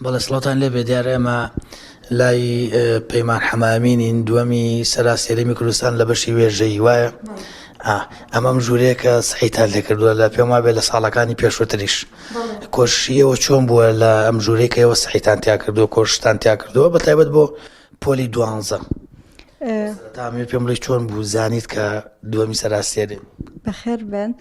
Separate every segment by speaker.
Speaker 1: بەڵێ سڵاوتان لێبێ دیارە ئێمە لای پەیمان حەمامینین دووەمی سەراسێرەمی کوردستان لە بەشی وێژەی وایە ئەمەم ژوورەیە کە سحیتان لێکردووە لە پێم وابێ لە ساڵەکانی پێشووتریش کۆششی ئێوە چۆن بووە لە ئەم ژوورەی کە ئێوە سحیتان تیا کردووە کۆشتان تیا کردووە بە تایبەت بۆ پۆلی دوانزە تامی پێم بڵێ چۆن بوو زانیت کە دووەمی سەراستێرێ
Speaker 2: بەخێر بن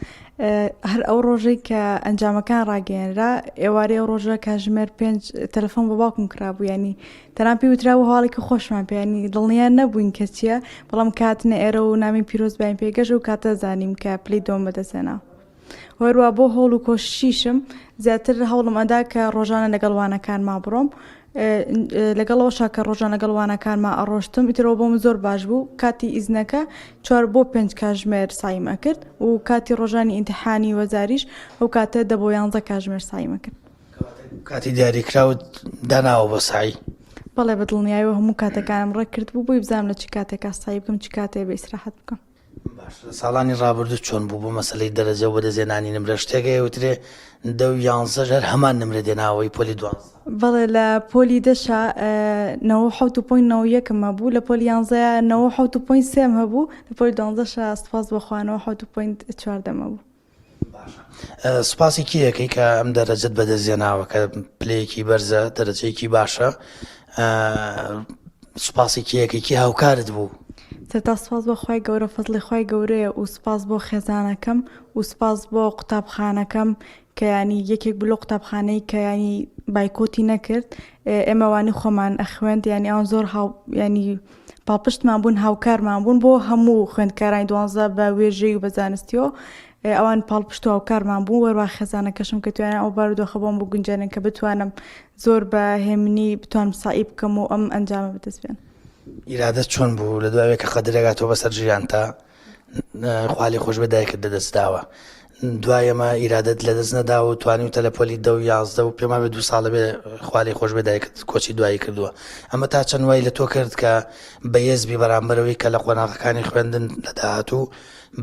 Speaker 2: هەر ئەو ڕۆژەی کە ئەنجامەکان ڕاگەیەنرا ئێوارەی ئەو ڕۆژە کاژمێر پێنج تەلەفۆن بە باوکم کرابوو ینی تەنان پێی وترابوو هەواڵێکی خۆشمان پێ ینی دڵنیا نەبووین کە چییە بەڵام کاتنە ئێرە و نامی پیرۆزباین پێگەشت و کاتە زانیم کە پلەی دووەم بەدەستهێنا. هەروە بۆ هەوڵ و کۆششیشم زیاتر هەوڵم ئەدا کە ڕۆژانە لەگەڵ وانەکانما بڕۆم لەگەڵەوەشا کە ڕۆژان لەگەڵ وانەکانما ئەڕۆشتم ئیترەوە بۆم زۆر باش بوو کاتی ئیزنەکە چوار بۆ پێنج کاژمێر سایم ئەکرد و کاتی ڕۆژانی ئیمتحانی وەزاریش ئەو کاتە دە بۆ یانزە کاژمێر سایم ئەکرد.
Speaker 1: کاتی دیاریکراوت داناوە بۆ سەعی؟
Speaker 2: بەڵێ بە دڵنیایەوە هەموو کاتەکانم ڕێک کردبوو بۆی بزانم لە چ کاتێکا سەعی بکەم چ کاتێ بە ئیسراحەت بکەم.
Speaker 1: باشە لە ساڵانی ڕابردوو چۆن بوو بۆ مەسەلەی دەرەجە و بەدەستهێنانی نمرە شتێک هەیە وترێ دە و یانزەش هەر هەمان نمرە دێناوەی پۆلی دوانزە؟
Speaker 2: بەڵێ لە پۆلی دەشا 97 و point 91م هەبوو لە پۆلی یانزەیا 97 و point سێم هەبوو لە پۆلی دوانزەشا سوپاس بۆ خوا 97 و point چواردەم هەبوو.
Speaker 1: باشە سوپاسی کێ ئەکەی کە ئەم دەرەجەت بەدەست هێناوە کە پلەیەکی بەرزە دەرەجەیەکی باشە سوپاسی کێ ئەکەی کێ هاوکارت بوو؟
Speaker 2: سەرتا سوپاس بۆ خوای گەورە فەزڵی خوای گەورەیە و سوپاس بۆ خێزانەکەم و سوپاس بۆ قوتابخانەکەم کە ینی یەکێک بوو لەو قوتابخانەی کە ینی بایکۆتی نەکرد ئێمە وانی خۆمان ئەخوێند ینی ئەوان زۆر هاو ینی پاڵپشتمان بوون هاوکارمان بوون بۆ هەموو خوێندکارانی دوانزە بە وێژەی و بە زانستیەوە ئەوان پاڵپشت و هاوکارمان بوون وەروا خێزانەکەشم کە توانیان ئەو بارودۆخە بۆم بگونجێنن کە بتوانم زۆر بە هێمنی بتوانم سەعی بکەم و ئەم ئەنجامە بەدەست بێنم.
Speaker 1: ئیرادەت چۆن بوو لە دوای کە قەدرێک هاتووە بەسەر ژیانتا خوا لێ خۆش بێ دایکت لەدەست داوە دوای ئەمە ئیرادەت لەدەست نەدا و توانیوتە لە پۆلی دە و یازدە و پێم وابێ دوو ساڵە بێ خوا لێ خۆش بێ دایکت کۆچی دوایی کردووە ئەمە تا چەند وای لە تۆ کرد کە بەهێز بی بەرامبەرەوەی کە لە قۆناغەکانی خوێندن لە داهاتوو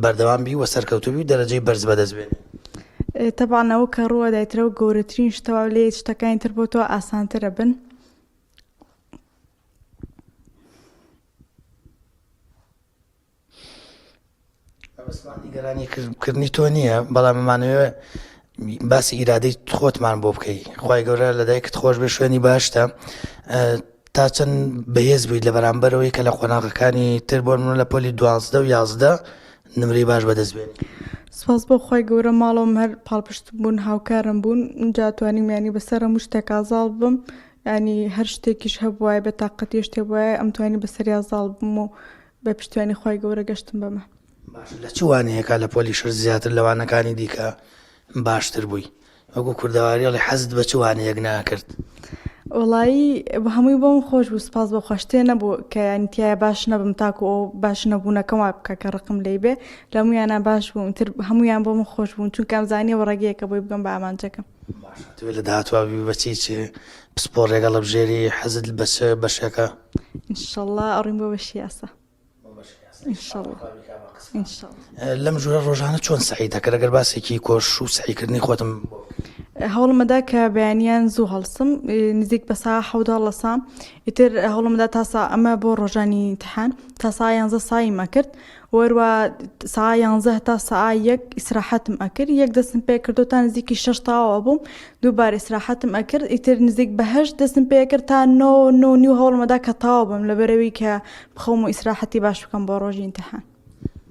Speaker 1: بەردەوام بی و سەرکەوتوو بی و دەرەجەی بەرز بەدەست بێنی؟
Speaker 2: تەبعەن ئەوە کە ڕووئەدای ترەوە گەورەترین شتە وا لێ شتەکانی تر بۆ تۆ ئاسانتر ئەبن.
Speaker 1: مەبەستمان نیگەرانی کردنی تۆ نییە بەڵام ئەمانەوێ باسی ئیرادەی خۆتمان بۆ بکەی خی گەورە لە دایکت خۆش بێ شوێنی باشتە تا چەند بەهێز بوویت لە بەرامبەرەوەی کە لە قۆناغەکانی تر بۆ من لە پۆلی دوازدە و یازدە نمرەی باش بەدەست بێنی.
Speaker 2: سپاس بۆ خوای گەورە ماڵەوەم هەر پاڵپشت بوون هاوکارم بوون جا توانیم ینی بەسەر هەموو شتێکا زاڵ بم ینی هەر شتێکیش هەبوایە بە تاقەتی شتێ بوایە ئەمتوانی بەسەریا زاڵ بم و بە پشتیوانی خوای گەورە گەشتم بەمە.
Speaker 1: باشە لە چ وانەیەکا لە پۆلی شەش زیاتر لە وانەکانی دیکە باشتر بووی؟ وەکو کوردەواری ئەڵێ حەزت بە چ وانەیەک ناکرد؟
Speaker 2: وەڵایی هەمووی بۆم خۆش بوو سپاس بۆ خوا شتێ نەبوو کە یانی تیایا باش نەبم تاکو ئەو باش نەبوونەکەم وا بکا کە ڕقم لێی بێ لە هەموویانا باش بووم ئیتر هەموویان بۆ من خۆش بوون چونکە ئەمزانی ئەوە ڕێگەیەکە بۆی بگەم بە ئامانجەکەم.
Speaker 1: باشە ئەتەوێ لە داهاتووا ببی بە چی چ پسپۆڕێک هەڵبژێری حەزت بە چ بەشێکە؟
Speaker 2: ئینشەڵا ئەڕۆین بۆ بەشی یاسا.
Speaker 1: لەم ژوورە ڕۆژانە چۆن سەعی دەکرد ئەگەر باسێکی کۆش و سەعیکردنی خۆتم
Speaker 2: هەوڵمەدا کە بەیانیان زوو هەڵسم نزیک بە سا حەوت هەڵەسام ئیتر هەوڵمدا تا سا ئەمە بۆ ڕۆژانی امتحان تا سا یانزە سایم ئەکرد وەروە سا یانزە تا سا یەک ئیسراحەتم ئەکرد یەک دەستم پێ کردو تا نزیکی شەش تاوە بووم دووبار ئیسراحەتم ئەکرد ئیتر نزیک بە هەشت دەستم پێ کرد تا نۆ نۆ نیو هەوڵمەدا کە تاو بم لەبەرەوەی کە بخەوم و ئیسراحەتی باش بکەم بۆ ڕۆژی ئیمتحان.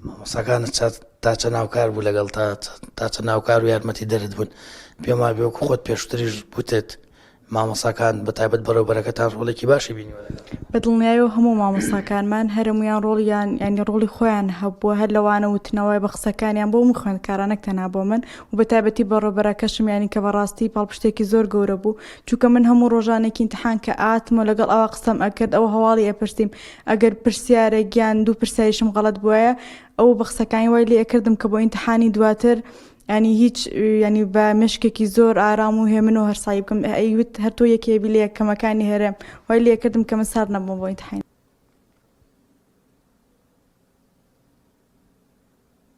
Speaker 1: مامۆستاکانت تا چەند هاوکار بوو لەگەڵ تا تا چەند هاوکار و یارمەتی دەرت بوون پێم وابێ وەکو خۆت پێشتریش وتت مامۆستاکان بە تایبەت بەڕێوبەرەکەتان ڕۆڵێکی باشی بینیوە لەگەڵ
Speaker 2: بە دڵنیایەوە هەموو مامۆستاکانمان هەرەموویان ڕۆڵیان یانی ڕۆڵی خۆیان هەبووە هەر لەوانە وتنەوە بە قسەکانیان بۆ هەموو خوێندکاران نەک تەنها بۆ من و بە تایبەتی بەڕێوبەرەکەشم یانی کە بەڕاستی پاڵپشتێکی زۆر گەورە بوو چونکە من هەموو ڕۆژانێکی ئیمتحان کە ئاتمەوە لەگەڵ ئەوا قسەم ئەکرد ئەو هەواڵی ئەپرسیم ئەگەر پرسیارێک یان دوو پرسیاریشم غەڵەت بوایە ئەو بە قسەکانی وای لێ ئەکردم کە بۆ ئیمتحانی دواتر ینی هیچ ینی بە مشکێکی زۆر ئارام و هێمن و هەرسایی بکەم ئەیوت هەر تۆ یەکێ بی لە یەکەمەکانی هەرێم وای لێ کردم کە من سارد نەبووم بۆ ئیمتحان.